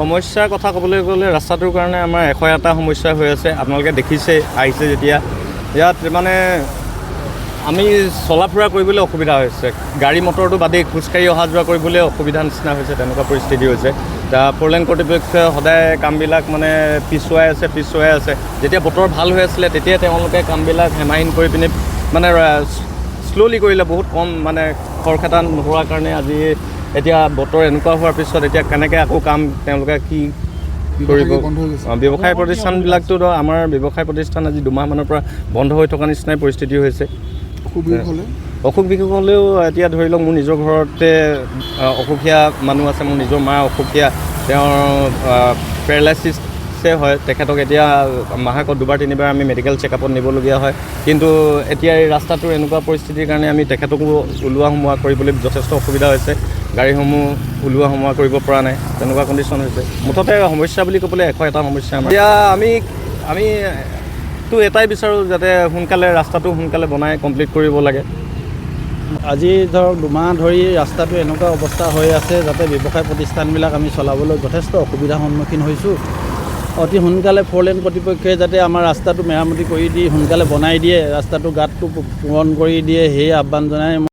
সমস্যাৰ কথা ক'বলৈ গ'লে ৰাস্তাটোৰ কাৰণে আমাৰ 101টা সমস্যা হৈ আছে। আপোনালোকে দেখিছে, আহিছে যেতিয়া। ইয়াত মানে আমি চলা ফুৰা কৰিবলৈ অসুবিধা হৈছে। গাড়ী মটৰটো বাদেই, খোজকাঢ়ি অহা যোৱা কৰিবলৈ অসুবিধা নিচিনা হৈছে, তেনেকুৱা পৰিস্থিতি হৈছে। ফ'ৰ লেন কৰ্তৃপক্ষই সদায় কামবিলাক মানে পিছুৱাই আছে, পিছুৱাই আছে। যেতিয়া বতৰ ভাল হৈ আছিলে, তেতিয়া তেওঁলোকে কামবিলাক হেমাহিন কৰি পিনি মানে শ্ল'লি কৰিলে, বহুত কম মানে খৰখেদা নোহোৱাৰ কাৰণে আজি এতিয়া বতৰ এনেকুৱা হোৱাৰ পিছত এতিয়া কেনেকৈ আকৌ কাম তেওঁলোকে কি কৰিব? ব্যৱসায়ী বন্ধ হৈ গৈছে। অঁ, ব্যৱসায় প্ৰতিষ্ঠানবিলাকতো ধৰ আমাৰ ব্যৱসায় প্ৰতিষ্ঠান আজি 2 মাহমানৰ পৰা বন্ধ হৈ থকা নিচিনাই পৰিস্থিতি হৈছে। অসুখ বিসুখ হ'লে? অসুখ বিসুখ হ'লেও এতিয়া ধৰি লওক মোৰ নিজৰ ঘৰতে অসুখীয়া মানুহ আছে। মোৰ নিজৰ মা অসুখীয়া, তেওঁৰ পেৰালাইচিছে হয়। তেখেতক এতিয়া মাহেকত দুবাৰ তিনিবাৰ আমি মেডিকেল চেকআপত নিবলগীয়া হয়। কিন্তু এতিয়া এই ৰাস্তাটোৰ এনেকুৱা পৰিস্থিতিৰ কাৰণে আমি তেখেতকো ওলোৱা সোমোৱা কৰিবলৈ যথেষ্ট অসুবিধা হৈছে। গাড়ীসমূহ ওলোৱা সোমোৱা কৰিব পৰা নাই, তেনেকুৱা কণ্ডিশ্যন হৈছে। মুঠতে সমস্যা বুলি ক'বলৈ 101টা সমস্যা আমাৰ। এতিয়া আমি তো এটাই বিচাৰোঁ যাতে সোনকালে ৰাস্তাটো সোনকালে বনাই কমপ্লিট কৰিব লাগে। আজি ধৰক 2 মাহ ধৰি ৰাস্তাটো এনেকুৱা অৱস্থা হৈ আছে যাতে ব্যৱসায় প্ৰতিষ্ঠানবিলাক আমি চলাবলৈ যথেষ্ট অসুবিধাৰ সন্মুখীন হৈছোঁ। অতি সোনকালে ফ'ৰ লেন কৰ্তৃপক্ষই যাতে আমাৰ ৰাস্তাটো মেৰামতি কৰি দি সোনকালে বনাই দিয়ে, ৰাস্তাটো গাঁতটো পূৰণ কৰি দিয়ে, সেই আহ্বান জনাই মই